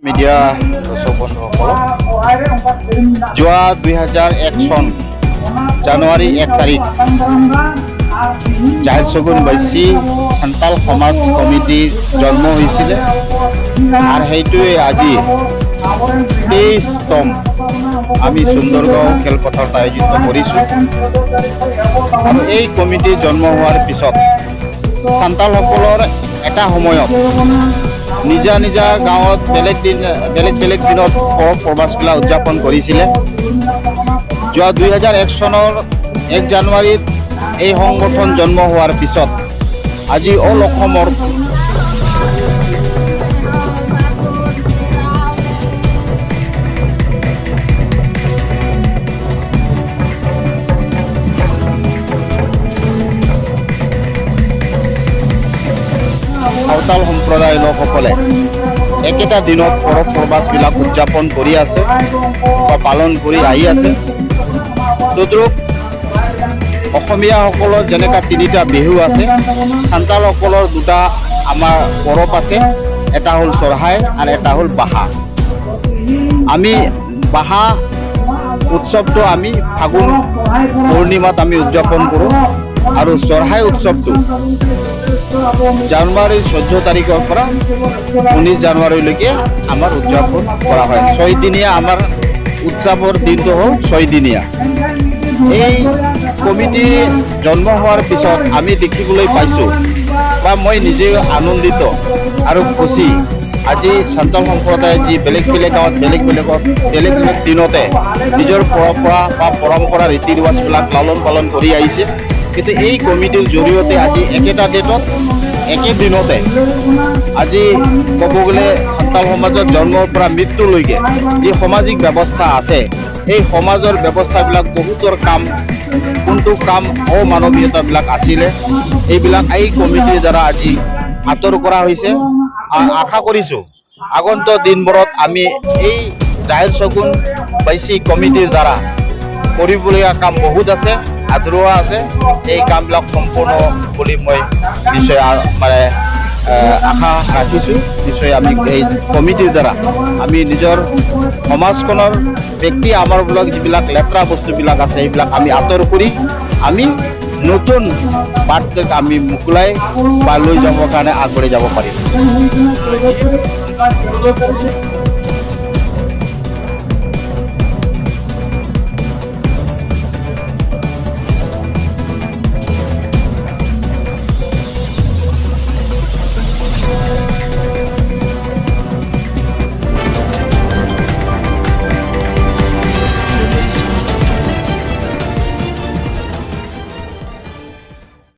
Media দৰ্শক বন্ধুসকলক, যোৱা 2001 চন জানুৱাৰী 1 তাৰিখ জাহেৰ শগুন বাইচি চান্তাল সমাজ কমিটিৰ জন্ম হৈছিলে আৰু সেইটোৱে আজি 23তম আমি সুন্দৰগাঁও খেলপথাৰত আয়োজিত কৰিছোঁ। আৰু এই কমিটি জন্ম হোৱাৰ পিছত চান্তালসকলৰ এটা সময়ত নিজা নিজা গাঁৱত বেলেগ দিন, বেলেগ বেলেগ দিনত পৰৱ পৰ্বাছবিলাক উদযাপন কৰিছিলে। যোৱা 2001 চনৰ 1 জানুৱাৰীত এই সংগঠন জন্ম হোৱাৰ পিছত আজি অল অসমৰ সাঁওতাল সম্প্ৰদায়ৰ লোকসকলে একেটা দিনত পৰৱ পৰ্বাছবিলাক উদযাপন কৰি আছে বা পালন কৰি আহি আছে। তদ্ৰূপ অসমীয়াসকলৰ যেনেকা তিনিটা বিহু আছে, চান্তালসকলৰ দুটা আমাৰ পৰৱ আছে, এটা হ'ল চৰহাই আৰু এটা হ'ল বাহা। আমি বাহা উৎসৱটো আমি ফাগুন পূৰ্ণিমাত আমি উদযাপন কৰোঁ আৰু চৰহাই উৎসৱটো জানুৱাৰীৰ 14 তাৰিখৰ পৰা 19 জানুৱাৰীলৈকে আমাৰ উদযাপন কৰা হয়। ছয়দিনীয়া আমাৰ উৎসৱৰ দিনটো হ'ল ছয়দিনীয়া। এই কমিটি জন্ম হোৱাৰ পিছত আমি দেখিবলৈ পাইছোঁ বা মই নিজেও আনন্দিত আৰু খুচি, আজি চান্তাল সম্প্ৰদায়ে যি বেলেগ বেলেগ গাঁৱত বেলেগ বেলেগত বেলেগ বেলেগ দিনতে নিজৰ পৰম্পৰা বা পৰম্পৰা ৰীতি ৰিৱাজবিলাক লালন পালন কৰি আহিছে, কিন্তু এই কমিটিৰ জৰিয়তে আজি একেটা ডেটত একে দিনতে আজি ক'ব গ'লে চান্তাল সমাজত জন্মৰ পৰা মৃত্যুলৈকে যি সামাজিক ব্যৱস্থা আছে, সেই সমাজৰ ব্যৱস্থাবিলাক বহুতৰ কাম, কোনটো কাম অমানৱীয়তাবিলাক আছিলে, এইবিলাক এই কমিটিৰ দ্বাৰা আজি আঁতৰ কৰা হৈছে। আশা কৰিছোঁ আগন্তুক দিনবোৰত আমি এই জাহেৰ শগুন বাইচি কমিটিৰ দ্বাৰা কৰিবলগীয়া কাম বহুত আছে, আধৰুৱা আছে, এই কামবিলাক সম্পূৰ্ণ বুলি মই নিশ্চয় মানে আশা ৰাখিছোঁ। নিশ্চয় আমি এই কমিটিৰ দ্বাৰা আমি নিজৰ সমাজখনৰ ব্যক্তি আমাৰ বিলাক যিবিলাক লেতেৰা বস্তুবিলাক আছে সেইবিলাক আমি আঁতৰ কৰি আমি নতুন বাটটোক আমি মোকলাই বা লৈ যাবৰ কাৰণে আগবাঢ়ি যাব পাৰিম।